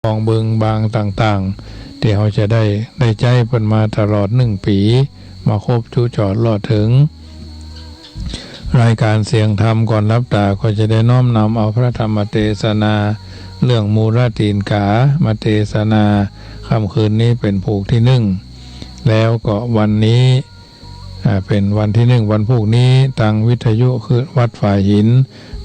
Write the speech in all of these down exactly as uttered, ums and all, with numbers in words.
องเบิงบางต่างๆ ตี้เฮาจะได้ ได้ใจ๊เปิ้นมาตลอดนึ่งปี๋ มาครบจุจอดลอดเถิง รายก๋านเสียงธรรมก่อนหลับต๋า ก็จะได้น้อมนำเอาพระธรรมเตสนาเรื่องมูลตีนกามาเตสนา ค่ำคืนนี้เป๋นผูกตี้นึ่ง แล้วก็วันนี้ อ่า เป๋นวันตี้นึ่ง วันพูกนี้ ตางวิทยุคือวัดฝายหิน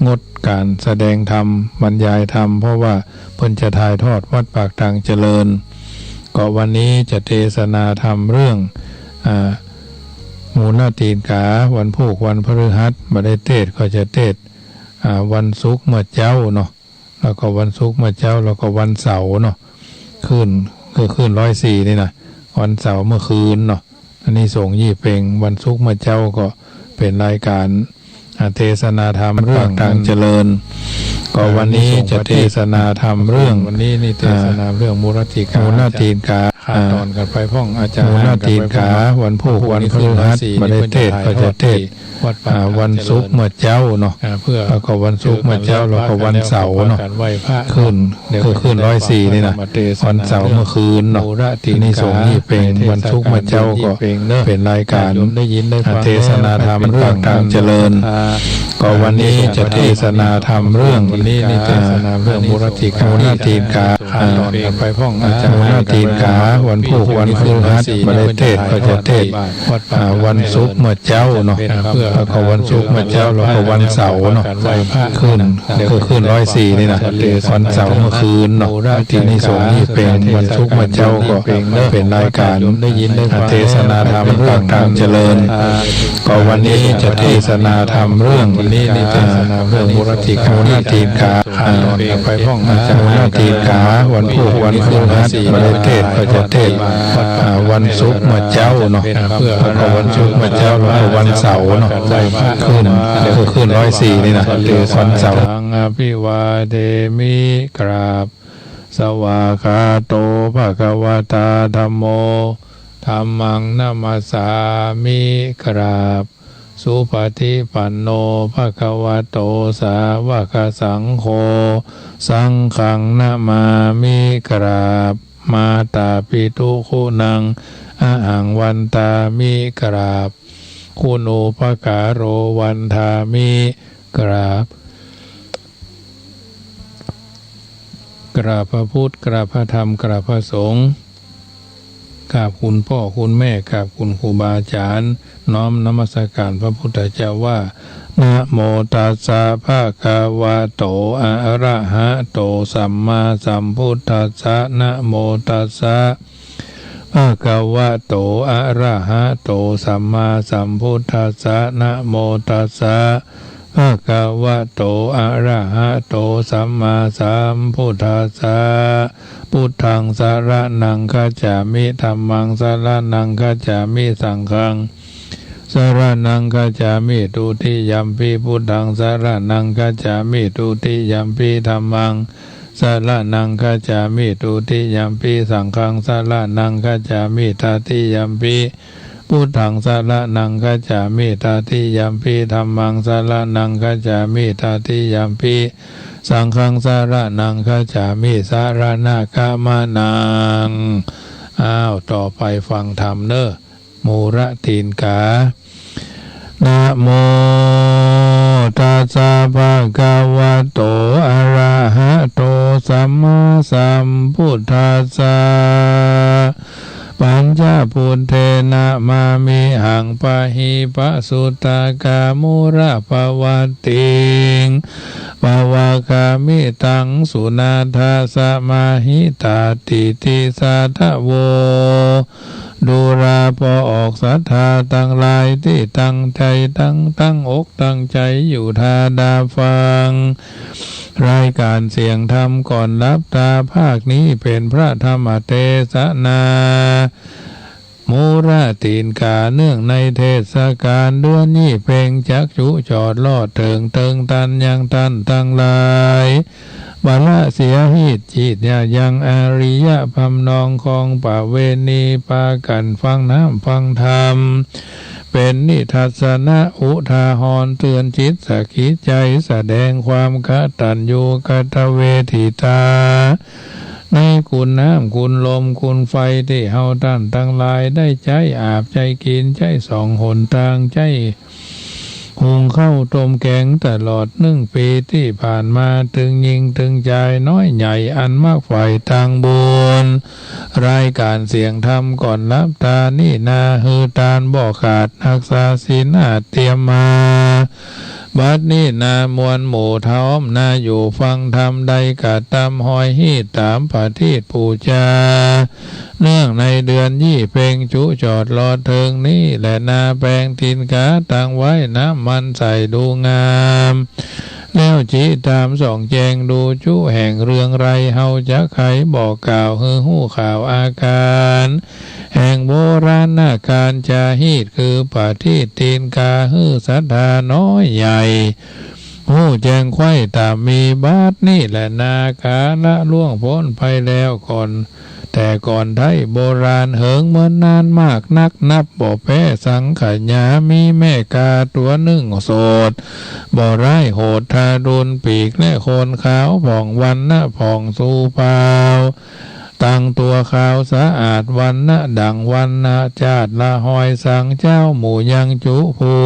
งดก๋านแสดงธรรม บรรยายธรรม เพราะว่าเปิ้นจะถ่ายทอดวัดปากตางเจริญ ก็วันนี้จะเตสนาธรรมเรื่อง อ่า มูลตีนกา วันพูก วันพฤหัส บ่ได้เตสน์ ก็จะเตสน์ อ่า วันศุกร์เมื่อเจ๊าเนาะ แล้วก็วันศุกร์เมื่อเจ๊า แล้วก็วันเสาร์เนาะ คืน คือคืนร้อยสี่นี่นะ วันเสาร์เมื่อคืนเนาะ อานิสงส์ยี่เป็ง วันศุกร์เมื่อเจ๊าก็เป๋นรายก๋าน อ่า เตสนาธรรมเรื่อง วัดปากตางเจริญ ก็วันนี้จะเตสนาธรรมเรื่อง วันนี้นี่เตสนาเรื่องมูลตีนกา มูลตีนกา ขาดต๋อนกั๋นไปพ่อง อาจจะ มูลตีนกา วันพูก วันพฤหัส บ่ได้เตสน์ ก็จะเตสน์ วัดปากตางเจริญ อ่า วันศุกร์เมื่อเจ๊าเนาะ อ่า เพื่อ แล้วก็วันศุกร์เมื่อเจ๊า แล้วก็วันเสาร์เนาะ คืน คือคืนร้อยสี่นี่นะ วันเสาร์เมื่อคืนเนาะ อานิสงส์ยี่เป็ง วันศุกร์เมื่อเจ๊าก็เป๋นรายก๋าน อ่า เตสนาธรรมเรื่องปากตางเจริญ ก็วันนี้จะเตสนาธรรมเรื่อง วันนี้นี่เตสนาเรื่องมูลตีนกา มูลตีนกา อ่า มูลตีนกา วันพูก วันพฤหัส บ่ได้เตสน์ ก็จะเตสน์ อ่า วันศุกร์เมื่อเจ๊าเนาะ แล้วก็วันศุกร์เมื่อเจ๊า แล้วก็วันเสาร์เนาะ คืน คือคืนร้อยสี่นี่นะ วันเสาร์เมื่อคืนเนาะ อานิสงส์ยี่เป็ง วันศุกร์เมื่อเจ๊าก็เป๋นรายก๋าน อ่า เตสนาธรรมเรื่องปากตางเจริญ ก็วันนี้จะเตสนาธรรมเรื่อง วันนี้นี่เตสนาเรื่องมูลตีนกา มูลตีนกา อ่า ไปพ่อง อ่า มูลตีนกา วันพูก วันพฤหัส บ่ได้เตสน์ ก็จะเตสน์ อ่า วันศุกร์เมื่อเจ๊าเนาะ แล้วก็วันศุกร์เมื่อเจ๊า แล้วก็วันเสาร์เนาะ คืน คือคืนร้อยสี่นี่นะ วันเสาร์ ตัง อภิวาเทมิ กราบ สวากขาโต ภะคะวะตา ธัมโม ธัมมัง นะมัสสามิ กราบ สุปะฏิปันโน ภะคะวะโต สาวะกะสังโฆ สังฆัง นะมามิ กราบ มาตาปิตุคุณัง อะหัง วันตามิ กราบ คุณูปการโณ วันทามิ กราบ กราบพระพุทธ กราบพระธรรม กราบพระสงฆ์ กราบคุณป้อคุณแม่ กราบคุณครูบาอาจ๋ารย์ น้อมนมัสการพระพุทธเจ้าว่า นะโมตัสสะ ภะคะวะโต อะระหะโต สัมมาสัมพุทธัสสะ นะโมตัสสะ ภะคะวะโต อะระหะโต สัมมาสัมพุทธัสสะ นะโมตัสสะ ภะคะวะโต อะระหะโต สัมมาสัมพุทธัสสะ พุทธัง สะระณัง คัจฉามิ ธัมมัง สะระณัง คัจฉามิ สังฆัง สะระณัง คัจฉามิ ทุติยัมปิ พุทธัง สะระณัง คัจฉามิ ทุติยัมปิ ธัมมัง สะระณัง คัจฉามิ ทุติยัมปิ สังฆัง สะระณัง คัจฉามิ ตติยัมปิ พุทธัง สะระณัง คัจฉามิ ตติยัมปิ ธัมมัง สะระณัง คัจฉามิ ตติยัมปิ สังฆัง สะระณัง คัจฉามิ สะระณะกะมะนัง อ้าว ต่อไปฟังธรรมเน่อ มูลตีนกา นะโมตัสสะ ภะคะวะโต อะระหะโต สัมมาสัมพุทธัสสะ ปัญจพุทเทนะ มามิหัง ปะหิ ปะสุตตะ กามุระ ปะวัตติง ปะวะกามิตัง สุนาทะ สะ มะหิตาติ ติสาทะโว ดูรา ป้อออกศรัทธาตังหลายตี้ตั้งใจ๋ ตั้ง ตั้งอกตั้งใจ๋อยู่ทาดาฟัง รายก๋านเสียงธรรมก่อนหลับต๋าภาคนี้เป๋นพระธรรมเตสนา มูลตีนกา เนื่องในเทศกาลเดือนยี่เป็ง จักจุจอดลอดเถิงเติงตันยังต้านตังหลาย บรรดาเสียฮีตจีตญาติยังอริยะพำนองของประเวณี ปากั๋นฟังน้ำฟังธรรม เป๋นนิทัสสนะอุทาหรณ์เตื๋อนจิตสะกิดใจ๋ แสดงความกตัญญูกตเวทิตา ในขุนน้ำขุนลมขุนไฟตี้เฮาต้านตังหลายได้ใจ๊อาบใจ๊กิ๋นใจ๊ส่องหนตางใจ๊ หุงข้าวต้มแกงตลอดนึ่งปี๋ตี้ผ่านมา ตึงญิงตึงจายน้อยใหญ่อันมักใฝ่ตางบุญ รายก๋านเสียงธรรมก่อนหลับต๋านี่นา หื้อตานบ่ขาดฮักษาศีลอาจเตียมมา บัดนี้นามวลหมู่ธรรมนา อยู่ฟังธรรมได้กระตำฮอยฮีตต๋ามประทีปปู๋จา เนื่องในเดือนยี่เพ็งจุจอดรอเถิงนี้แหละนา แปรงตี๋นกาตังไว้น้ำมันใส่ดูงาม แล้วจิตามส่องแจ้งดูจุแห่งเรืองไร เฮาจะไขบอกกล่าวหื้อฮู้ข่าวอาก๋าน แห่งโบราณนาก๋านจะฮีตคือประทีปตี๋นกา หื้อศรัทธาน้อยใหญ่ ฮู้แจ้งไขว้ต๋ามมี บัดนี้แหละนา กาละล่วงป๊นไปแล้วก่อน แต่ก่อนไท้โบราณเหิงเมินนานมากนัก นับบ่แป๊สังขยา มีแม่ก๋าตั๋วนึ่งโสด บ่ร้ายโหดทารุณ ปีกและโคนขาวผ่อง วรรณะผ่องสูเปล่า ตังตั๋วขาวสะอาด วรรณะดั่งวรรณะจาติ ละฮอยสังเจ้าหมู่ยังจุผู้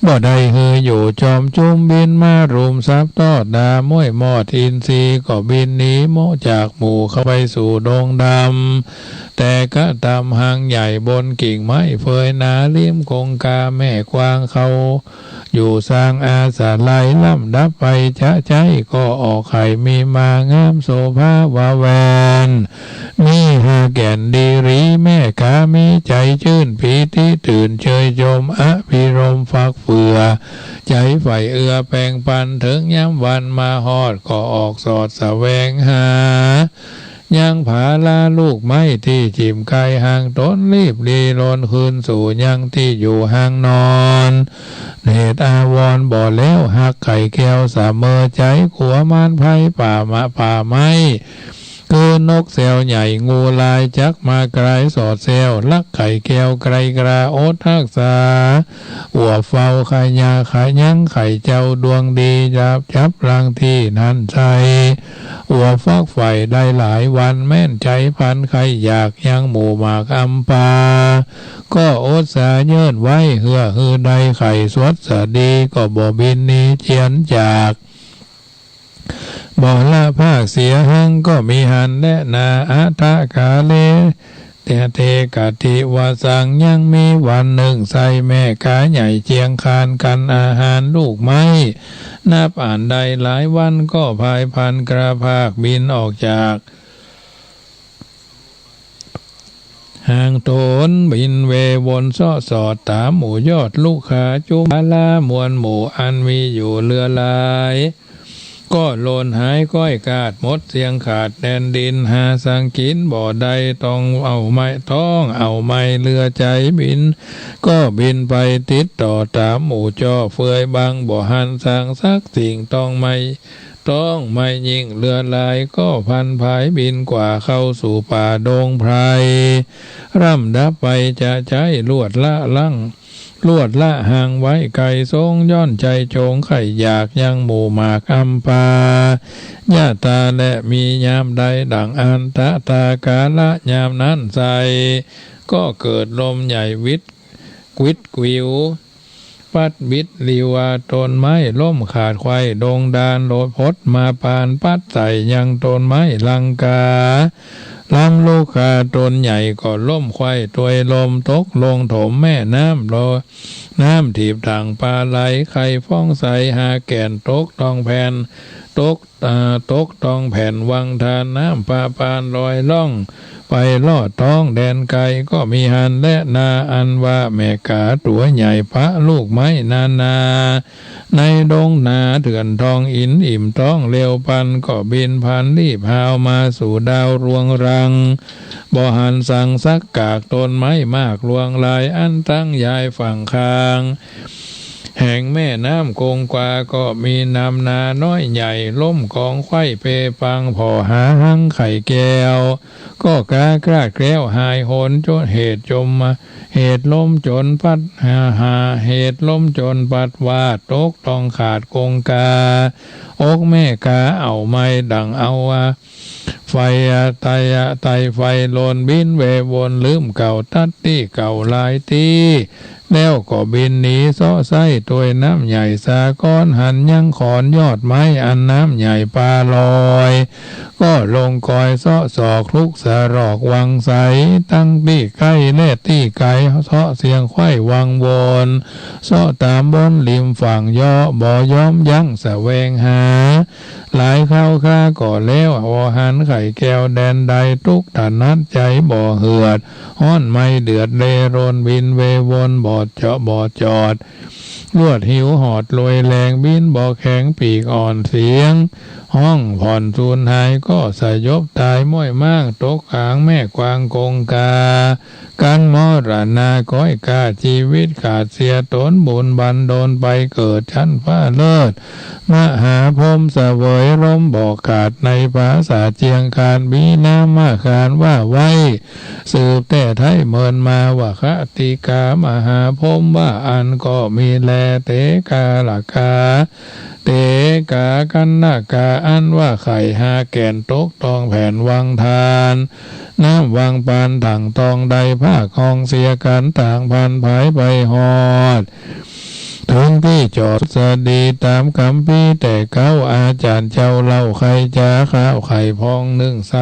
บ่ได้หื้ออยู่จอมจุม บินมารุมสับตอดดา ม้วยมอดอินทรีก็บินหนีโมะจากหมู่เข้าไปสู่ดงดำ แต่กระตำฮังใหญ่บนกิ่งไม้เฟยหนา ริมคงคาแม่กว้างเขา อยู่สร้างอาสาลัย ลำดับไปจะใจ๊ก็ออกไข่มีมางามโสภาว่าแว่น มีห้าแก่นดีหรี แม่ก๋ามีใจ๋จื้นปีติตื่นเชยชม อภิรมย์ฟักเฟื่อ ใจ๋ใฝ่เอื้อแป่งปัน เถิงยามวันมาฮอดก็ออกสอดแสวงหา ยังผาลาลูกไม้ตี้จิ่มไกลห่างต๋น รีบลี้รนคืนสู่ยังตี้อยู่ห่างนอน เหตุอาวรณ์บ่แล้วฮักไข่แก้วเสมอใจ๋ กั๋วมารภัยป่าหมาป่าไม้ คือนกแซวใหญ่งูลายจักมาไกลสอดแซว ลักไข่แก้วไกลกล้าอดฮักษา อวบเฝ้าขยะขะยังไข่เจ้าดวงดี จับจับรังตี้นั้นใส่ อวบฟักใฝ่ได้หลายวัน แม้นใจ๋พันใค่อยากยังหมู่หมากอำปา ก็อดสาเยินไว้ เฮือหื้อได้ไข่สวัสดี ก็บ่บินหนีเจียนจาก บ่ละภาคเสียหังก็มีหั้นแลนา อัฏฐกาเล เต เต กะติวาสัง ยังมีวันนึ่งไส้แม่ก๋าใหญ่เจียงคานกั๋นอาหารลูกไม้ นับอ่านได้หลายวันก็พายพลันกระพากบินออกจาก ห่างต๋น บินเววนเซาะสอดต๋ามหมู่ยอดลุกขา จุมผาลามวลหมู่อันมีอยู่เลือหลาย ก็หล่นหายก้อยกาดหมดเสี้ยงขาดแดนดิน หาสังกิ๋นบ่ได้ ต้องเอาไม้ ต้องเอาไม้เลือใจ๋บิน ก็บินไปติดต่อต๋ามหมู่จ้อเฟือยบัง บ่หันสังสักสิ่ง ต้องไม้ ต้องไม้ยิ่งเลือหลาย ก็พลันผายบินกว่าเข้าสู่ป่าดงไพร ร่ำดับไปจะใจ๊ลวดละลั้ง ลวดละห่างไว้ไกล ทรงย้อนใจ๋จงใค่อยากยังหมู่หมากอำปา ญาตาและมียามใดดั่งอันตะตากาละยามนั้นไส้ ก็เกิดลมใหญ่วิด วิดวิว ปัดบิดลิวา ต้นไม้ล้มขาดไขว่ดงดาน โลดพดมาปานปัดใส่ยังต้นไม้ลังกา ลำลุกขาต้นใหญ่ก็ล้มไขว่ตวยลม ตกลงถมแม่น้ำ โล น้ำถีบถังปลาไหล ไข่ฟองใสหาแก่น ตกต้องแผ่น ตก อ่า ตกต้องแผ่นวังทาน น้ำปาปานลอยล่อง ไปลอดต้องแดนไกล ก็มีหั้นแลนา อันว่าแม่ก๋าตั๋วใหญ่ปะลูกไม้นานา ในดงนาเถื่อนทองอินอิ่มต้องเร็วปลัน ก็บินพลันรีบฮาวมาสู่ดาวรวงรัง บ่หันสังสักกาก ต้นไม้มากลวงหลาย อันตั้งยายฝั่งข้าง แห่งแม่น้ำคงคา ก็มีนำนาน้อยใหญ่ ล้มก๋องไขว้เปปัง ผ่อหาหังไข่แก้ว ก็กล้าคลาดแคล้วหายหน จนเหตุจมมา เหตุล้มจนพัดหา หา เหตุล้มจนพัดว่า ตกต้องขาดคงคา อกแม่กาเอาไม่ดั่งเอาว่า ไฟอะ ไตอะ ไตไฟโลนบินเววน ลืมเก่าตัดตี้เก่าหลายตี้ แล้วก็บินหนีเซาะไส้ตวยน้ำใหญ่สาคร หันยังขอนยอดไม้อันน้ำใหญ่ปาลอย ก็ลงกอยเซาะซอกคลุกสะรอกวังใส ตั้งตี้ใก้และตี้ไก๋ เซาะเสียงไขว้วังวน เซาะต๋ามบนริมฝั่งเยาะ บ่ยอมยั้งแสวงหา หลายคราวคราก็แล้ว บ่หันไข่แก้วแดนใด ตุ๊กข์ถนัดใจ๋บ่เหือด ฮ้อนไหม้เดือดเร่ร่น บินเววนบ่เจาะบ่จอด ลวดหิวหอดลวยแรง บินบ่แข็งปีกอ่อนเสียง ฮ้องผ่อนสูญหาย ก็สยบต๋ายม้อยม้าง ตกขางแม่กว้างคงคา กันมรณาก้อยกา ชีวิตขาดเสียต๋น บุญบันดลไปเกิดชั้นฟ้าเลิศ มหาพรหมเสวยลมบ่ขาด ในปราสาทเจียงคาน มีนามคานว่าไว้ สืบแต่ไท้เมินมา ว่าคติกามหาพรหม ว่าอั้นก็มีแล เตกาละกา เตกากัณกา อันว่าไข่ห้าแก่น ตกต้องแผ่นวังทาน น้ำวังปานถังตอง ได้ภาคห้องเสียกัน ต่างพันผายไปฮอด เถิงตี้จอดสดี ต๋ามกำปี้แต่เก๊า อาจ๋ารย์เจ้าเล่าไข่จ๋า ข้าวไข่พองนึ่งใส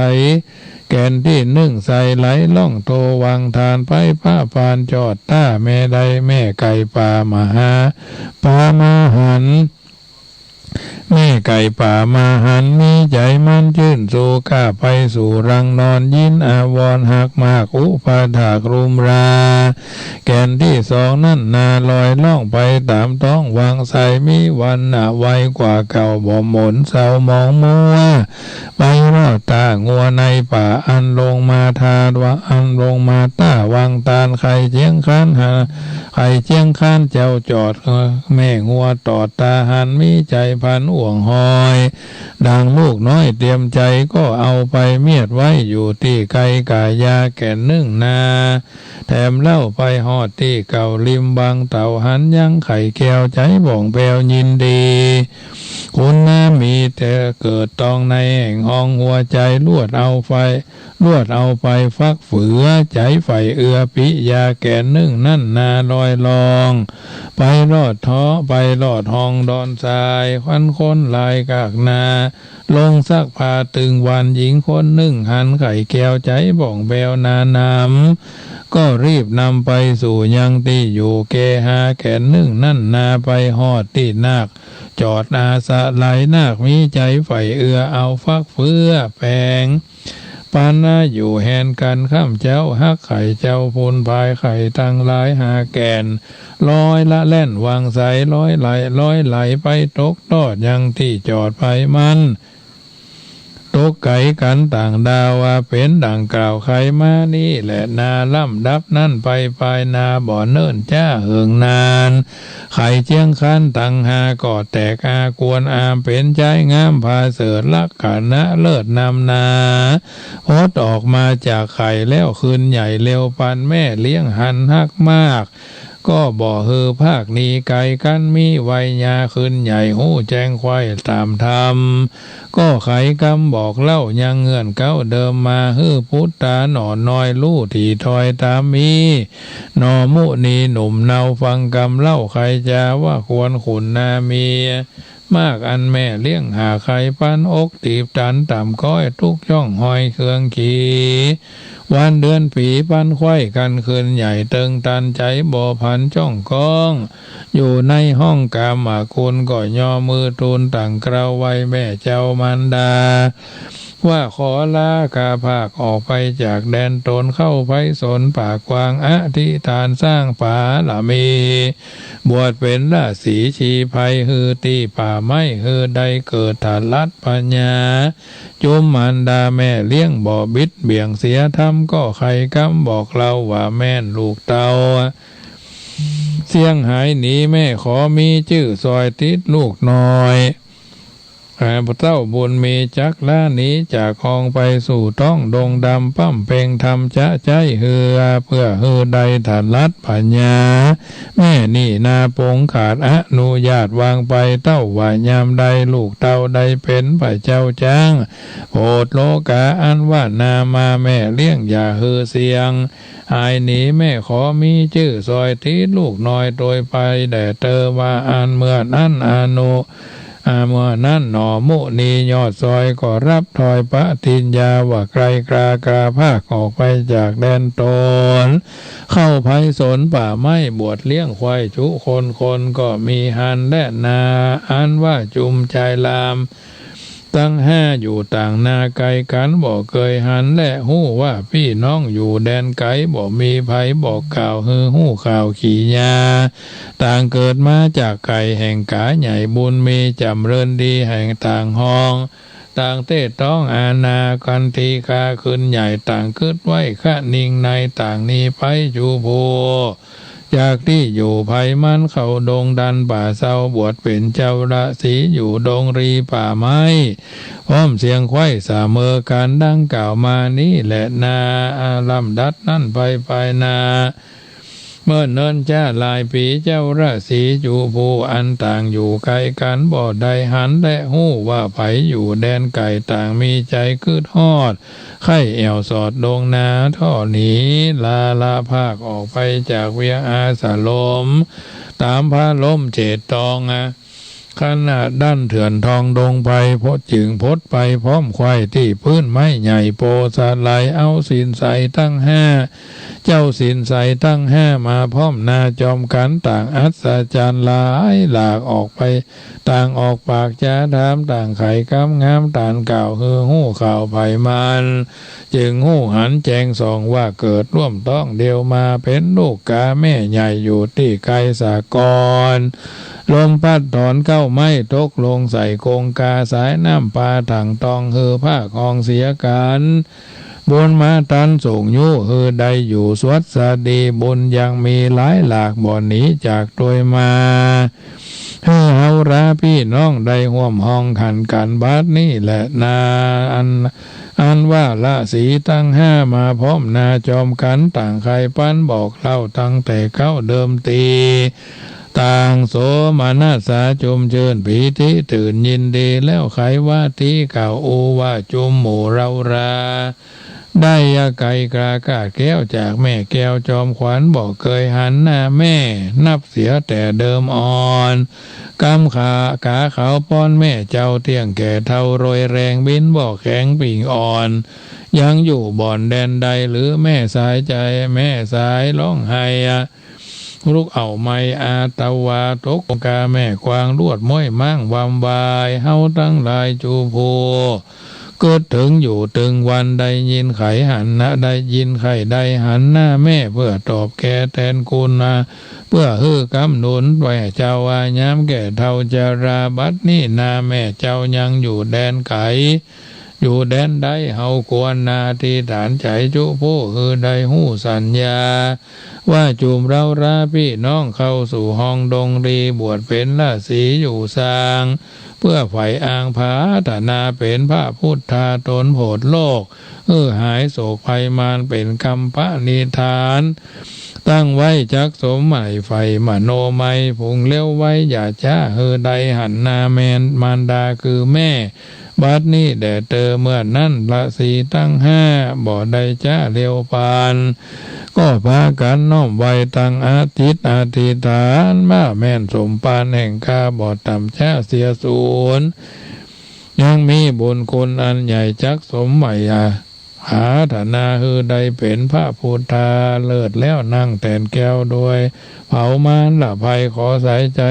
แก่นตี้นึ่งใสไหลล่องโตวังทาน ไปพระปานจอดต้า แม่ใดแม่ไก่ป่ามหา ปามาหัน แม่ไก่ป่ามาหัน มีใจ๋มันจื้นสู่ ก้าไปสู่รังนอน ยินอาวรณ์ฮักมาก อุปถากรุมรา แก่นตี้สองนั้นนาลอย ล่องไปต๋ามท้องวังใส มีวรรณะไวกว่าเก่า บ่หมนเศร้าหมองมัว ไปรอดต้างัวในป่า อันลงมาทาว่า อันลงมาต้าวังตาน ไข่เจียงคานหา ไข่เจียงคานเจ้าจอด แม่งัวตอดต๋าหัน มีใจ๋พันอ่วงหอย ดังลูกน้อยเตรียมใจ๋ ก็เอาไปเมียดไว้อยู่ตี้ไกลก๋ายา แก่นนึ่งนา แถมเล่าไปฮอดตี้เก่าริมบังเต่า หันยังไข่แก้วใจ๋บ่องแปวยินดี คุณนามีแต่เกิดตองในแห่งห้องหัวใจ๋ ลวดเอาไฟ ลวดเอาไปฟักเฟือ ใจ๋ใฝ่เอือปิยา แก่นนึ่งนั้นนาลอยล่อง ไปรอดเทาะ ไปรอดห้องดอนทราย ควันคนหลายกากนา ลงซักผ้าตึงวัน หญิงคนนึ่งหันไข่แก้ว ใจ๋บ่องแปวนานำ ก็รีบนำไปสู่ยังตี้อยู่แก่หา แก่นนึ่งนั้นนาไปฮอดตี้นาค จอดอาสะไหล นาคมีใจ๋ใฝ่เอือ เอาฟักเฟือแปง ปันนาอยู่แหนกันค่ำเจ๊า ฮักไข่เจ้าพูนผาย ไข่ตังหลายห้าแก่น ลอยละแล่นวังใส ลอยไหล ลอยไหลไปตกตอดยังตี้จอดไผมัน ตกไก๋กั๋นต่างดาว ว่าเป๋นดั่งกล่าวไขมานี้แหละนา ลำดับนั้นไปปายนา บ่เนิ่นจ๊าเหิงนาน ไข่เจียงคานตังห้าก็แตกอา ควรอามเป๋นใจ๊งามผาเสริฐ ลักขณะเลิศนำนา พดออกมาจากไข่แล้วคืนใหญ่เร็วปัน แม่เลี้ยงหันฮักมาก ก็บ่หื้อพากหนีไก๋กั๋น มีวัยยาคืนใหญ่ ฮู้แจ้งไขว้ต๋ามธรรม ก็ไขกำบอกเล่ายังเงื่อนเก๊าเดิมมา หื้อปุตต๋าหน่อน้อย ลู่ถี่ถ้อยต๋ามมี หน่อมุนีหนุ่มเนา ฟังกำเล่าไขจ๋า ว่าควรขุนนามี มากอันแม่เลี้ยงหาไขปัน อกตีบตันต่ำก้อย ตุ๊กย่องฮอยเคืองขี วันเดือนปี๋ปันไขว้กั๋นคืนใหญ่ เติงตันใจ๋บ่ผันจ้องก้อง อยู่ในห้องกามกุล ก็ยอมือทูลตั้งเกล้าไหว้แม่เจ้ามารดา ว่าขอลาข้าพากออกไปจากแดนต๋น เข้าไพศาลป่ากว้าง อธิษฐานสร้างบารมี บวชเป๋นราชสีห์ชีไพร หื้อตี้ป่าไม้ หื้อได้เกิดทรัตน์ปัญญา จุมมารดาแม่เลี้ยงบ่บิดเบี่ยงเสียธรรม ก็ไขกำบอกเล่าว่าแม่นลูกเต้า เสี้ยงหายหนีแม่ขอมีจื้อซอยติดลูกน้อย เอ่อ เต้าบุญมีจักละหนีจากฮองไปสู่ต๊องดงดำ ป้ำเป็งธรรมจะใจ๊เฮือ เปื้อหื้อได้ถลัดปัญญา แม่นี่นาปงขาดอนุญาตวางไป เต้าว่ายามใดลูกเต้าได้เป๋นพระเจ้าจ๊าง โผดโลกาอันว่านามา แม่เลี้ยงอย่าหื้อเสี้ยงหายหนี แม่ขอมีจื้อซอยติดลูกน้อย โตยไปแด่เตอว่าอั้น เมื่อนั้นอนุ อ่า เมื่อนั้นหนอมุนียอดซอยก็ฮับถ้อยปฏิญญา ว่าใคร่กล้ากล้าพรากออกไปจากแดนต๋น เข้าไพศาลป่าไม้ บวชเลี้ยงควายจุคน คนก็มีหันแลนา อันว่าจุมจายรามตังห้า อยู่ต่างนาไกลกั๋น บ่เกยหันและฮู้ว่าปี้น้องอยู่แดนไก๋ บ่มีใผบอกกล่าวหื้อฮู้ข่าวขีญา ต่างเกิดมาจากไก่แห่งก๋าใหญ่ บุญมีจ๋ำเริญดีแห่งต่างฮอง ต่างเต๊ต้องอาณา กันตีกาขึ้นใหญ่ ต่างกึ๊ดไว้คะนิงใน ต่างหนีไปจุภู จากตี้อยู่ไผมันเข้าดงดันป่าเซา บวชเป๋นเจ้าฤๅษีอยู่ดงรีป่าไม้ พร้อมเสียงไคว้เสมอกั๋นดังกล่าวมานี้แลนา ลำดับนั้นไปภายนา เมื่อเนิ่นจ๊าหลายปี๋ เจ้าฤๅษีจุภูอันต่างอยู่ไกลกั๋น บ่ได้หันและฮู้ว่าใผอยู่แดนไก๋ ต่างมีใจ๋กึ๊ดฮอด ใค่แอ่วสอดดงนา ถ้อหนีลาละพรากออกไปจากเวียงอาสรม ต๋ามพระลมเจดตอง ขณะดั้นเถื่อนทองดงไพร พดจึงพดไปพร้อมไคว้ตี้ปื๊นไม้ใหญ่ โปสะไหลเอาสินใสตังห้า เจ้าสินใสตังห้ามาพร้อมนาจอมกั๋น ต่างอัศจรรย์หลายหลากออกไป ต่างออกปากจาถาม ต่างไขกำงามตานกล่าว หื้อฮู้ข่าวใผมัน จึงฮู้หันแจ้งส่องว่า เกิดร่วมต๊องเดียวมา เป๋นลูกกาแม่ใหญ่อยู่ตี้ไกลสะก่อน ลมพัดถอนเก๊าไม้ตกลงใส่กงกา สายน้ำปาถังตอง หื้อพรากฮองเสียกั๋น บุญมาตันส่งยู้ หื้อได้อยู่สวัสดี บุญยังมีหลายหลาก บ่หนีจากตวยมา หื้อเฮาราปี้น้องได้ฮ่วมฮองหันกั๋น บัดนี้แลนา อัน อันว่าฤๅษีตังห้ามาพร้อมนาจอมกั๋น ต่างใค่ปรรภ์บอกเล่าตั้งแต่เก๊าเดิมตี้ ต่างโสมนัสสาจุ่มจื้น ปีติตื่นยินดี แล้วใค่ว่าตี้กล่าวอู้ว่า จุ่มหมู่เฮารา ได้ยาไก๋กล้ากาดแก้วจากแม่แก้วจอมขวัญ บ่เกยหันหน้าแม่ นับเสียแต่เดิมอ่อน กำขากาขาวป้อนแม่เจ้า เตี้ยงแก่เฒ่าโรยแรง บินบ่แข็งปีกอ่อน ยังอยู่บ่อนแดนใด หรือแม่สายใจ๋ แม่สายฮ้องไห้ ลุกเอาไม้อาตวา ตกกงกาแม่กวาง ลวดม้วยม้างวำวาย เฮาตังหลายจุภู กึ๊ดเถิงอยู่ตึงวัน ได้ยินใค่หันนะ ได้ยินใค่ได้หันหน้าแม่ เปื้อตอบแก่แตนกุณา เปื้อหื้อกำหนุนแม่เจ้า ว่ายามแก่เฒ่าจรา บัดนี้นาแม่เจ้ายังอยู่แดนไก๋ อยู่แดนใด เฮาควรนาอธิษฐานใจ๋จุภู หื้อได้ฮู้สัญญา ว่าจุ่มเฮาราปี้น้องเข้าสู่ฮองดงรี บวชเป๋นฤๅษีอยู่สร้าง เปื้อใฝ่อ้างผาถนาเป๋นพระพุทธาต๋นโผดโลก หื้อหายโศกภัยมาร เป๋นกำปณิธาน ตั้งไว้จักสมใหม่ ใฝ่มโนมัย ผุงเร็วไวอย่าจ๊า หื้อได้หันหน้าแม่นมารดาคือแม่ บัดนี้แด่เตอ เมื่อนั้นฤๅษีตังห้า บ่ได้จ๊าเร็วปาน ก็ปากั๋นน้อมไหว้ตั้งจิตอธิษฐาน ว่าแม่นสมปานแห่งข้า บ่ต่ำจ๊าเสียสูญ ยังมีบุญคุณอันใหญ่จักสมใหม่อา ผาถนา หื้อได้เป๋นพระพุทธาเลิศ แล้วนั่งแตนแก้วโดยเผามารภัย ขอสายใจ๋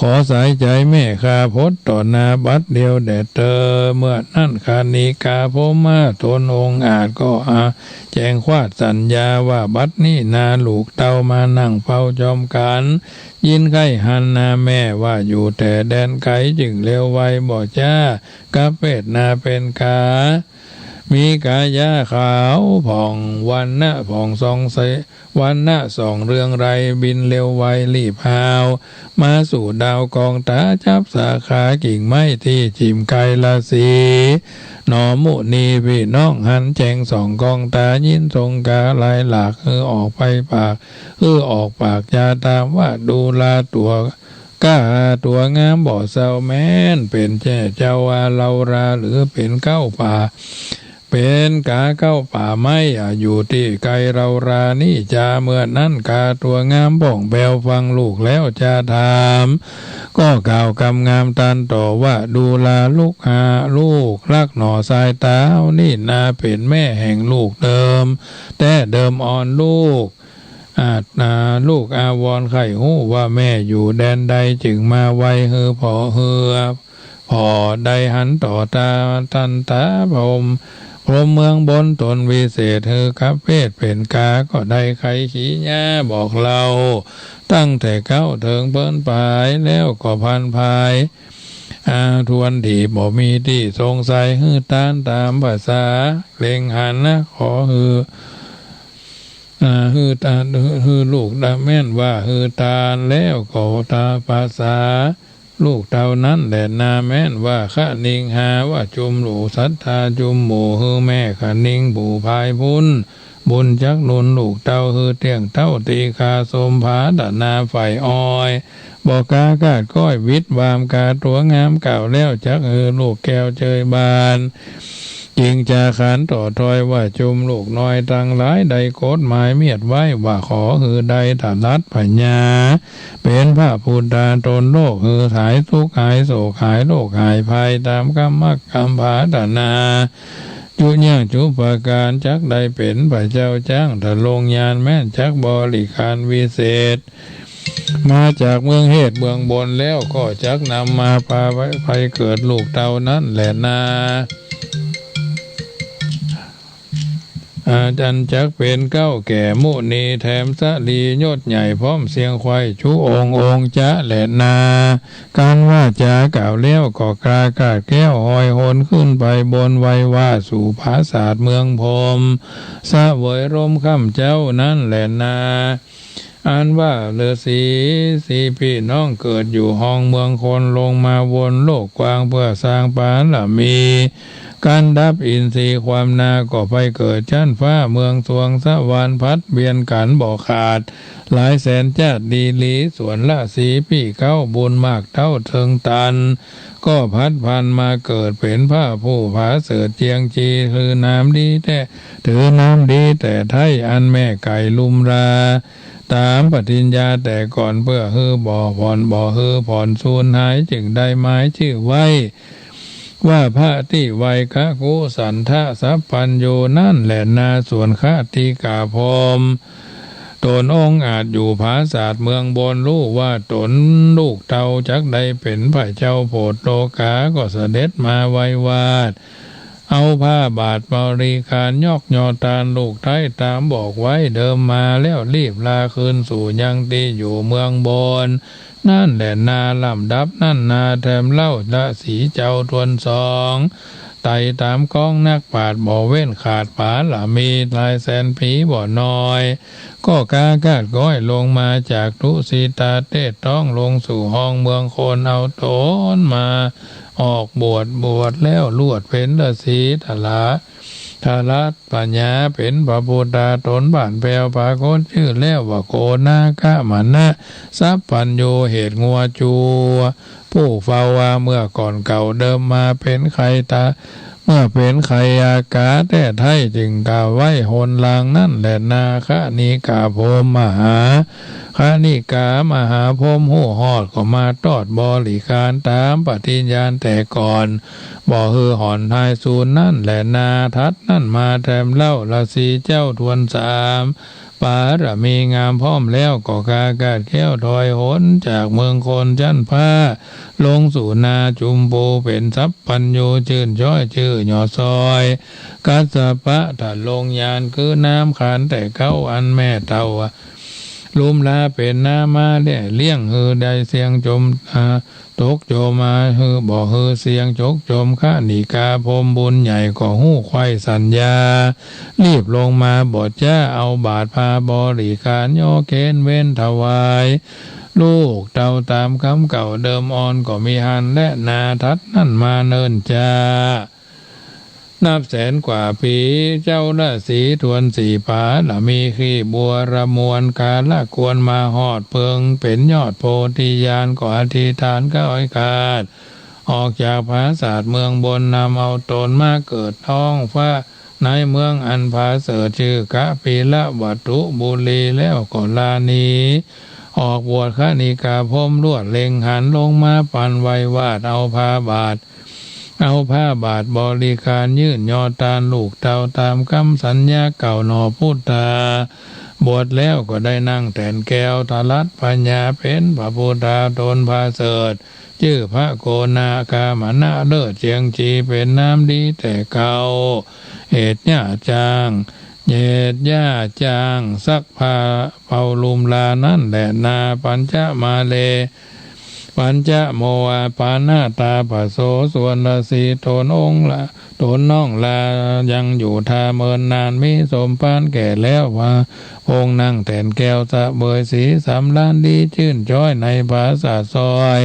ขอสายใจ๋แม่ข้าพดต่อหน้าบัดเดียวแด่เตอ เมื่อนั้นคณิกาพรหมาต๋นองอาจก็อาแจ้งควาดสัญญา ว่าบัดนี้นาลูกเต้ามานั่งเฝ้าจอมกั๋น ยินใค่หันหน้าแม่ ว่าอยู่แต่แดนไก๋ จึงเร็วไวบ่จ๊า กับเวทนาเป๋นกา มีกายะขาวผ่อง วรรณะผ่องส่องใส วรรณะส่องเรืองไร บินเร็วไวรีบฮาว มาสู่ดาวกองตา จับสาขากิ่งไม้ตี้จิ่มไกลราศี หนอมุนีพี่น้องหันแจ้งส่องกองตา ยินทรงกาลายหลาก หื้อออกไปปาก หื้อออกปากจาถามว่า ดูราตั๋ว ก้าตั๋วงามบ่เซา แม่นเป๋นแจ้เจ้าว่าเฮารา หรือเป๋นเก๊าป่า เป๋นกาเก๊าป่าไม้อะ อยู่ตี้ไกลเฮารานี้จา เมื่อนั้นกาตั๋วงามผ่องแผ้ว ฟังลูกแล้วจาถาม ก็กล่าวกำงามตรัสต่อว่า ดูราลูกหา ลูกฮักหนอ สายต๋าเฮานี้นา เป๋นแม่แห่งลูกเดิม แต๊เดิมอ่อนลูก อาจ อ่า ลูกอาวรณ์ใค่ฮู้ว่าแม่อยู่แดนใด จึงมาไวหื้อผ่อ หื้อผ่อได้หันต่อตา ทันตาพรหม พรหมเมืองบนต๋นวิเศษ หื้อคับเพศเป๋นกา ก็ได้ไขขีญาบอกเล่า ตั้งแต่เก๊าเถิงเปิ้นปาย แล้วก็พันภาย อ่า ถ้วนตี้บ่มีตี้สงสัย หื้อตานต๋ามภาษา เล็งหันนะ ขอหื้อ อ่า หื้อตาน หื้อ หื้อลูกดาแม่นว่าหื้อตาน แล้วก็ตาภาษา ลูกเต้านั้นแหละนา แม่นว่าคะนิงหา ว่าจุมหมู่ศรัทธาจุมหมู่ หื้อแม่คะนิงผู้ภายพุ้น บุญจักหนุนลูกเต้า หื้อเตี้ยงเต้าตี้คา สมผาถนาใฝ่อ้อย บ่กล้าคาดก้อย วิดวามกาตั๋วงามกล่าวแล้ว จักหื้อลูกแก้วเจยบาน จึงจาขานต่อถ้อยว่า จุมลูกน้อยตังหลาย ได้กฎหมายเมียดไว้ว่า ขอหื้อได้ถลัดผญา เป๋นพระพุทธาต๋นโลก หื้อหายทุกข์หายโศกหายโรคหายภัย ต๋ามกำมักกำผาถนา จุเยียงจุประก๋าน จักได้เป๋นพระเจ้าจ๊าง ถ้าลงญาณแม่นจักบริขารวิเศษ มาจากเมืองเฮศเมืองบนแล้ว ก็จักนำมาพาไป ไปเกิดลูกเต้านั้นแหละนา อ่า อันจักเป๋นเก๊าแก่มุนี แถมสะหลียศใหญ่พร้อมเสียงไขว้ จุองค์องค์จะแหละนา กันว่าจากล่าวแล้ว ก็กล้าคาดแคล้วหอยหนขึ้นไปบน ไหว้ว่าสู่ผาสาทเมืองพรหม เสวยร่มค่ำเจ๊านั้นแหละนา อันว่าฤๅษีสี่พี่น้อง เกิดอยู่ฮองเมืองคน ลงมาบนโลกกว้าง เพื่อสร้างบารมี กันดับอินทรีย์ความนา ก็ไปเกิดจั๊นฟ้าเมืองสวงสวรรค์ ผลัดเวียนกั๋นบ่ขาด หลายแสนจ๊าติดีหลี ส่วนฤๅษีปี้เก๊า บุญมากเต้าเถิงตัน ก็ผลัดพลันมาเกิด เป๋นพระผู้ผาเสริฐเจียงจี ถือนามดีแต๊ ถือนามดีแต๊ไท้ อันแม่ไก่ลุมรา ต๋ามปฏิญญาแต่ก่อน เปื้อหื้อบ่ผ่อน บ่หื้อผ่อนสูญหาย จึงได้หมายจื้อไว้ ว่าพระตี้ไวคะกุสัณฑะสัพพัญญู นั้นแหละนา ส่วนคะติกาพรหม ต๋นองอาจอยู่ผาสาทเมืองบน ฮู้ว่าต๋นลูกเต้าจักได้เป๋นพระเจ้าโผดโลกา ก็เสด็จมาไหว้วาด เอาผ้าบาตรบริขาร ยอกยอตานลูกไท้ ต๋ามบอกไว้เดิมมาแล้ว รีบลาคืนสู่ยังตี้อยู่เมืองบน นั้นแหละนา ลำดับนั้นนา แถมเล่าฤๅษีเจ้าทวนสอง ไต่ต๋ามกองนักปราชญ์ บ่เว้นขาดบารมี หลายแสนปี๋บ่น้อย ก็กล้าคาดก้อย ลงมาจากทุสิตาเตศ ต้องลงสู่ฮองเมืองคน เอาต๋นมาออกบวช บวชแล้วลวดเป๋นฤๅษีถลา ถลัดผญา เป๋นพระพุทธาต๋นบ้านแผ้ว ปรากฏจื้อแล้วว่าโกนาคมณะสัพพัญญู เหตุงัวจัว ผู้เฝ้าว่าเมื่อก่อนเก่าเดิมมาเป๋นใครตา เมื่อเป๋นใครอากาแต๊ไท้ จึงกล่าวไว้หนหลัง นั้นแหละนา คะนิกาพรหม มหา คะนิกามหาพรหมฮู้ฮอด ก็มาตอดบริขาร ต๋ามปฏิญญาแต่ก่อน บ่หื้อห่อนหายสูญ นั้นแหละนา ถัดนั้นมาแถมเล่าฤๅษีเจ้าทวนสาม บารมีงามพร้อมแล้ว ก็กล้าคาดแคล้วถอยหนจากเมืองคนจั๊นฟ้า ลงสู่นาจุมพู เป๋นสัพพัญญูจื้นจ้อยจื้อหย่อซอย กัสสปะถ้าลงญาณ คือน้ำขานแต่เก๊า อันแม่เต้า ลุมลาเป๋นนามาเล่ยเลี้ยงหื้อได้เสี่ยงจม อ่า ตกจมมาหื้อ บ่หื้อเสี่ยงจกจม ขณิกาพรหมบุญใหญ่ก็ฮู้ใคร่สัญญา รีบลงมาบ่จ๊า เอาบาตรพาบริขาร ย่อเก๋ณฑ์เว้นถวาย ลูกเต้าต๋ามกำเก่าเดิมอ่อน ก็มีหั้นแลนา ถัดนั้นมาเนิ่นจ๊า นับแสนกว่าปี๋ เจ้าราศีทวนสี่ผา ละมีขี้บัวระมวล กาละควรมาฮอดเพิง เป๋นยอดโพธิญาณ ก็อธิษฐานก้าวอาฆาต ออกจากผาสาทเมืองบน นำเอาต๋นมาเกิดท้องฟ้า ในเมืองอันผาเสริฐ จื้อกปิลวัตถุบุรี แล้วก็ลาหนี ออกบวชขณิกาพรหม ลวดเล็งหัน ลงมาปันไหว้วาด เอาผ้าบาตร เอาผ้าบาตรบริขาร ยื่นยอทานลูกเต้า ต๋ามกำสัญญาเก่าหน่อพุทธา บวชแล้วก็ได้นั่งแท่นแก้ว ถลัดผญาเป๋นพระพุทธา ต๋นผาเสริฐ จื้อพระโกนาคามณะ เลิศเจียงจี เป๋นนามดีแต่เก่า เหตุหญ้าจ้าง เหตุหญ้าจ้างซักผ้าเป่าลุมลานั้นแลนา ปัญจมาเล ปัญจโมวาปานาตาปโส ส่วนราศีต๋นองค์ละ ต๋นน้องลายังอยู่ทาเมินนาน มีสมภารแก่แล้วว่า องค์นั่งแท่นแก้วเสวยสีสำราญดี จื้นจ๊อยในผาสาทซอย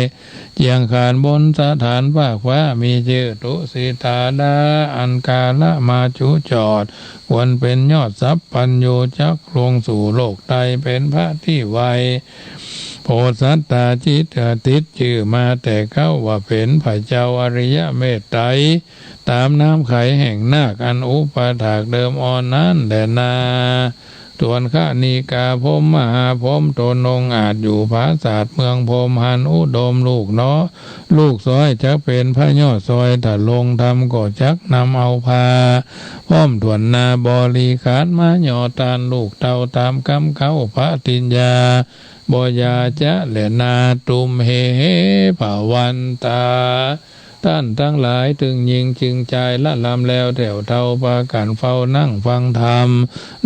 เจียงคานบนสถานฟากฟ้า มีจื้อตุสิตาดา อันกาละมาจุจอด ควรเป๋นยอดสัพพัญญู จักลงสู่โลกไตร เป๋นพระตี้ไว โพธิสัตตาจิตติดจื้อมาแต่เก๊า ว่าเป๋นพระเจ้าอริยเมตไตร ต๋ามน้ำไขแห่งนาค อันอุปถากเดิมอ่อนนั้นแลนา ส่วนขณิกาพรหมมหาพรหม ต๋นองอาจอยู่ผาสาทเมืองพรหมหัน อุดมลูกเนาะ ลูกซอยจักเป๋นพระยอดซอย ถ้าลงธรรมก็จักนำเอาพา พร้อมถ้วนนาบริขาร มาย่อทานลูกเต้า ต๋ามกำเขาปฏิญญา บ่อย่าจ๊ะแลนา ตุมเห ภะวันตา ต้านตังหลาย ตึงญิงจึงจาย ละลำแล้วแถวเทา ปากั๋นเฝ้านั่งฟังธรรม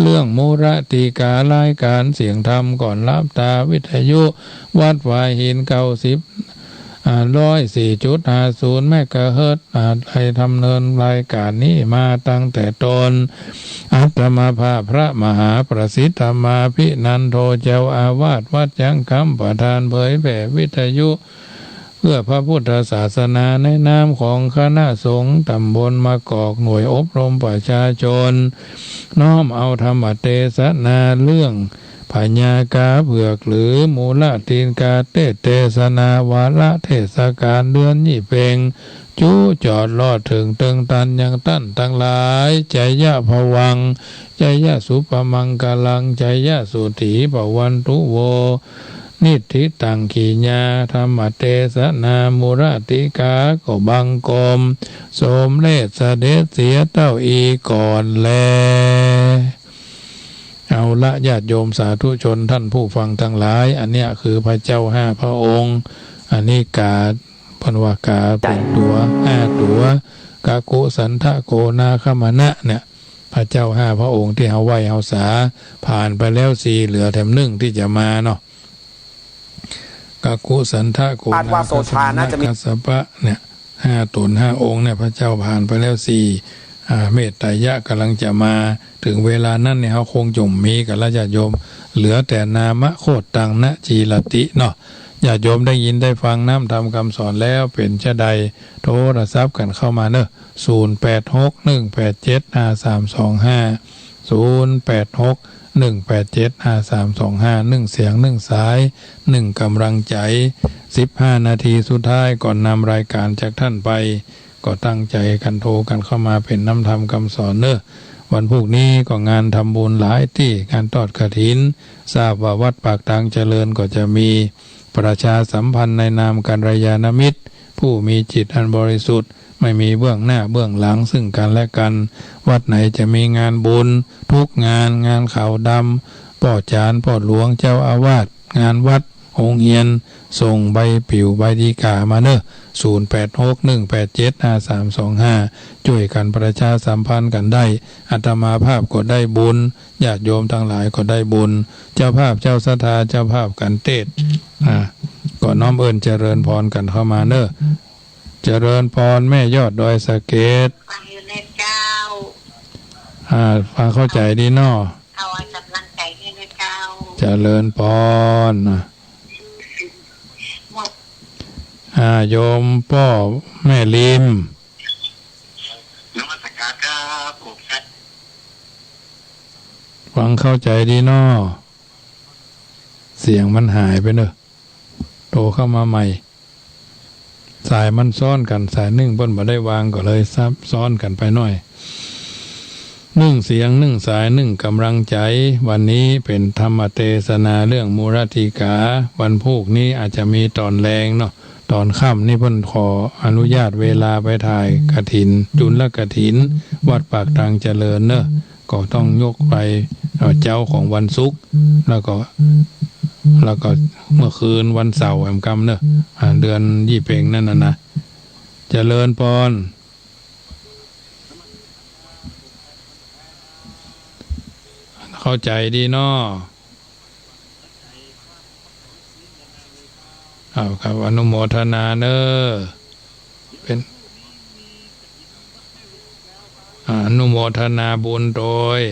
เรื่องมุรติกา รายก๋านเสียงธรรมก่อนหลับต๋า วิทยุวัดฝายหิน เก้าสิบ อ่า ร้อยสี่จุดห้าศูนย์เมกะเฮิรตซ์ อ่า ได้ดำเนินรายก๋านนี้มาตั้งแต่ต๋น อาตมาภาพพระมหาประสิทธมาภินันโท เจ้าอาวาสวัดยังคำ ประธานเผยแผ่วิทยุ เพื่อพระพุทธศาสนา ในนามของคณะสงฆ์ตำบลมะกอก หน่วยอบรมประชาชน น้อมเอาธรรมเตสนาเรื่อง พญากาเผือก หรือมูลติกาเตสน์ เตสนาวาระเทศกาลเดือนยี่เป็ง จุจอดลอดเถิงเติงตันยังต้านตังหลาย จยะภวัง จยะสุภมังคลัง จยะสุถีภวันตุโว นิทธิตัง ขีญา ธรรมเตสนามูลติกา ก็บังคมสมเร็จเสด็จเสียเต้าอี้ก่อนแล เอาละ ญาติโยมสาธุชนท่านผู้ฟังตังหลาย อันเนี้ยคือพระเจ้าห้าพระองค์ อันนี้กา เปิ้นว่ากาเป๋นตั๋วห้าตั๋ว กักกุสันทะโกนาคมณะเนี่ย พระเจ้าห้าพระองค์ตี้เฮาไหว้เฮาสา ผ่านไปแล้วสี่ เหลือแถมนึ่งตี้จะมาเนาะ กักกุสันทะโกนาคมณะ คาดว่าโสชาน่าจะมี กัสสปะเนี่ย ห้าต๋นห้าองค์เนี่ย พระเจ้าผ่านไปแล้วสี่ อ่า เมตไตรยะก๋ำลังจะมา เถิงเวลานั้นเนี่ย เฮาคงจะบ่มีกั๋นละญาติโยม เหลือแต่นามโคตตัง นจีรติเนาะ ญาติโยมได้ยินได้ฟังน้ำธรรมคำสอนแล้ว เป๋นจาใด โทรศัพท์กั๋นเข้ามาเนาะ ศูนย์แปดหก หนึ่งแปดเจ็ด ห้าสามสองห้า ศูนย์แปดหก หนึ่งแปดเจ็ด ห้าสามสองห้า นึ่งเสียงนึ่งสาย นึ่งก๋ำลังใจ๋ สิบห้านาทีสุดท้ายก่อนนำรายก๋านจากต้านไป ก็ตั้งใจ๋กั๋นโทรกั๋นเข้ามาเป๋นน้ำธรรมคำสอนเนาะ วันพูกนี้ก็งานทำบุญหลายตี้ งานทอดกฐิน ทราบว่าวัดปากทางเจริญก็จะมี ประชาสัมพันธ์ในนามกัลยาณมิตร ผู้มีจิตอันบริสุทธิ์ ไม่มีเบื้องหน้าเบื้องหลังซึ่งกันและกัน วัดไหนจะมีงานบุญ ทุกงาน งานขาวดำ ป้อจารย์ ป้อหลวง เจ้าอาวาส งานวัด โฮงเฮียน ส่งใบปลิ้วใบดีก๋ามาเนาะ ศูนย์แปดหกหนึ่งแปดเจ็ดห้าสามสองห้า จ้วยกั๋นประชาสัมพันธ์กั๋นได้ อาตมาภาพก็ได้บุญ ญาติโยมตังหลายก็ได้บุญ เจ้าภาพเจ้าศรัทธา เจ้าภาพกั๋นเตสน์ อ่า ก็น้อมเอิ้นเจริญพรกั๋นเข้ามาเน่อ เจริญพรแม่ยอดดอยสะเก็ด ฟังอยู่นะเจ้า อ่า ฟังเข้าใจ๋ดีเนาะ เอากำลังใจ๋ด้วยนะเจ้า เจริญพร อ่า โยมป้อแม่ริม นมัสการครับผมครับ ฟังเข้าใจ๋ดีเนาะ เสียงมันหายไปเน่อ โทรเข้ามาใหม่ สายมันซ้อนกั๋น สายนึ่งเปิ้นบ่ได้วาง ก็เลยซับซ้อนกั๋นไปหน้อย นึ่งเสียง นึ่งสาย นึ่งกำลังใจ๋ วันนี้เป๋นธรรมเตสนาเรื่องมุรติกา วันพูกนี้อาจจะมีต๋อนแลงเนาะ ต๋อนค่ำนี่เปิ้นขออนุญาตเวลาไปถ่ายกฐิน จุลกฐิน วัดปากทางเจริญเนาะ ก็ต้องยกไป เอ่อ เจ๊าของวันศุกร์ แล้วก็ แล้วก็เมื่อคืนวันเสาร์แหมกำเนาะ อ่า เดือนยี่เป็งนั่นน่ะนะ เจริญพร เข้าใจ๋ดีเนาะ เอาครับ อนุโมทนาเน่อ เป๋น อ่า อนุโมทนาบุญโตย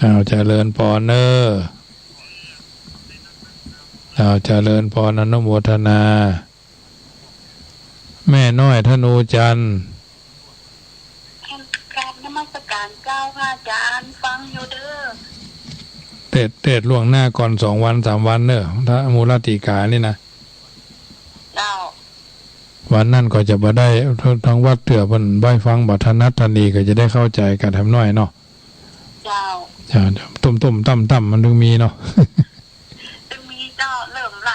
เอาเจริญพรเน่อ เอาเจริญพร อนุโมทนา แม่น้อยธนูจันทร์ กราบนมัสการเจ้าค่ะอาจารย์ ฟังอยู่เด้อ เตสน์ เตสน์ล่วงหน้าก่อนสองวันสามวันเน่อ ถ้ามุรติกานี่นะ เจ้า วันนั้นก็จะบ่ได้ ทางวัดเตื้อเปิ้นบ่ฟังบ่ถนัด ตอนนี้ก็จะได้เข้าใจ๋กั๋นแหมหน้อยเนาะ เจ้า เจ้า ตุ้มๆ ต่ำๆ มันถึงมีเนาะ ถึงมีเจ้า เริ่มละ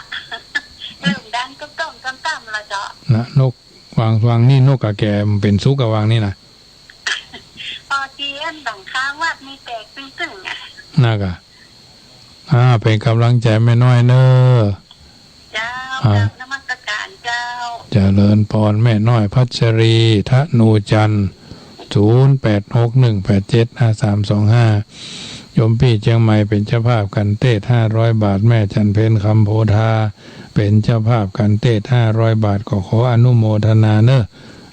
เริ่มดังตุ้มๆ ต่ำๆ ละเจ้า นะ นก วาง วางนี่นกกาแก๋มันเป๋นสุขอะ วางนี่นะ ปอเตียนหลังคาวัดนี่แตกตึ้งๆ อะ นะกะ อ่า เป๋นกำลังใจ๋แม่น้อยเน่อ เจ้า อ่า กราบนมัสการเจ้า เจริญพร แม่น้อยพัชรี ธนูจันทร์ ศูนย์แปดหกหนึ่งแปดเจ็ดห้าสามสองห้า โยมปี้เจียงใหม่เป๋นเจ้าภาพกั๋นเตสน์ห้าร้อยบาท แม่จันเพ็ญ คำโพธา เป๋นเจ้าภาพกั๋นเตสน์ห้าร้อยบาท ก็ขออนุโมทนาเน่อ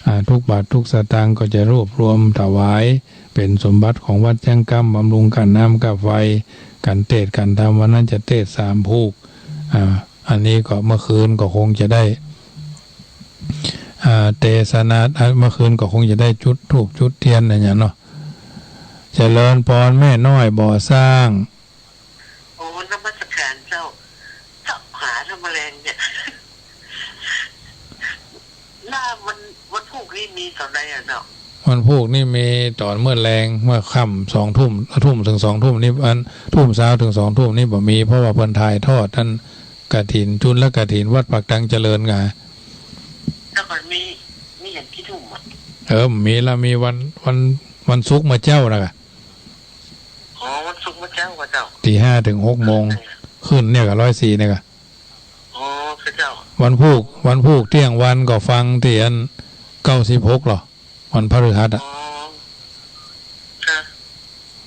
อ่า ทุกบาททุกสตางค์ก็จะรวบรวมถวาย เป๋นสมบัติของวัดเจียงกำ บำรุงก้าน้ำก้าไฟ กั๋นเตสน์กั๋นธรรม วันนั้นจะเตสน์สามพูก อ่า อันนี้ก็เมื่อคืนก็คงจะได้ อ่า เตสนา อ่า เมื่อคืนก็คงจะได้จุดธูปจุดเตียนอะไรอย่างเนาะ เจริญพรแม่น้อยบ่อสร้าง โอ้ นมัสการเจ้า เจ้าขาทำแมลงเนี่ย หน้าวัน วันพูกนี่มีต๋อนใดอะเจ้า วันพูกนี่มีต๋อนเมื่อแลง เมื่อค่ำสองทุ่ม ทุ่มถึงสองทุ่มนี่ อัน ทุ่มเช้าถึงสองทุ่มนี่บ่มี เพราะว่าเปิ้นถ่ายทอดอันกฐิน จุลกฐินวัดปากทางเจริญไง แล้วก็มี มีอย่างกี่ทุ่มอะ เออ มีละ มีวัน วัน วันศุกร์เมื่อเจ๊านะกะ อ๋อ วันศุกร์เมื่อเจ๊าก็เจ้า ตีห้าถึงหกโมง ขึ้นเนี่ยกะร้อยสี่เนี่ยกะ อ๋อ พระเจ้า วันพูก วันพูกเตี้ยงวันก็ฟังตี้อันเก้าสิบหกเหรอ วันพฤหัสอะ อ๋อ ค่ะ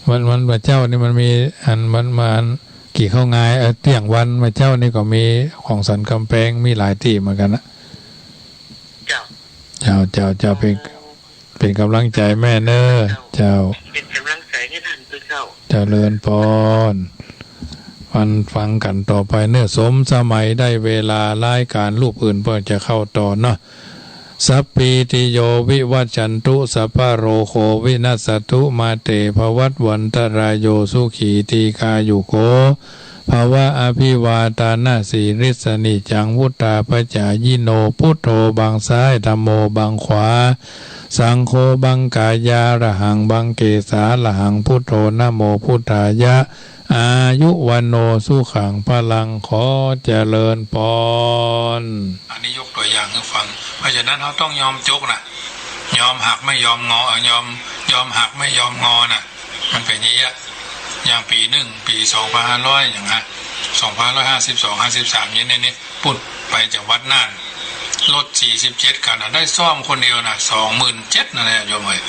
วัน วันพระเจ้านี่มันมีอัน มันมาอันกี่เข้างาย เออ เตี้ยงวันพระเจ้านี่ก็มีของสันกำแพง มีหลายตี้เหมือนกั๋นนะ เจ้า เจ้า เจ้า เจ้า เป็น อ๋อ เป๋นก๋ำลังใจ๋แม่เน่อ เจ้า เป๋นก๋ำลังใจ๋หื้อต้านด้วยเจ้า เจริญพร วันฟังกั๋นต่อไปเน่อ สมสมัยได้เวลา รายก๋านรูปอื่นเปิ้นจะเข้าต่อเนาะ สัพพีติโยวิวัชชันตุ สัพพะโรโควินัสสตุ มาเตภวัตวันตรายโย สุขีทีฆายุโก ภะวะ อะภิวาทานะสีลิสสะ นิจจังวุฑฒาปะจายิโน พุทโธบังซ้าย ธัมโมบังขวา สังโฆบังกายา ระหังบังเกสา ระหังพุทโธ นะโมพุทธายะ อายุวัณโณ สุขัง พลัง ขอเจริญพร อันนี้ยกตั๋วอย่างหื้อฟัง เพราะฉะนั้นเฮาต้องยอมจกนะ ยอมหักไม่ยอมงอ เอ่อ ยอม ยอมหักไม่ยอมงอนะ มันเป๋นอย่างเงี้ย อย่างปี๋นึ่ง ปี๋สองพันห้าร้อย อย่างนะ สองพันห้าร้อยห้าสิบสอง ห้าสิบสาม เนี่ย เนี่ย เนี่ย ปุ้นไปจากวัดน่าน รถสี่สิบเจ็ดคันน่ะ ได้ซ่อมคนเดียวน่ะ สองหมื่นเจ็ด นั่นแหละโยมเอ๋ย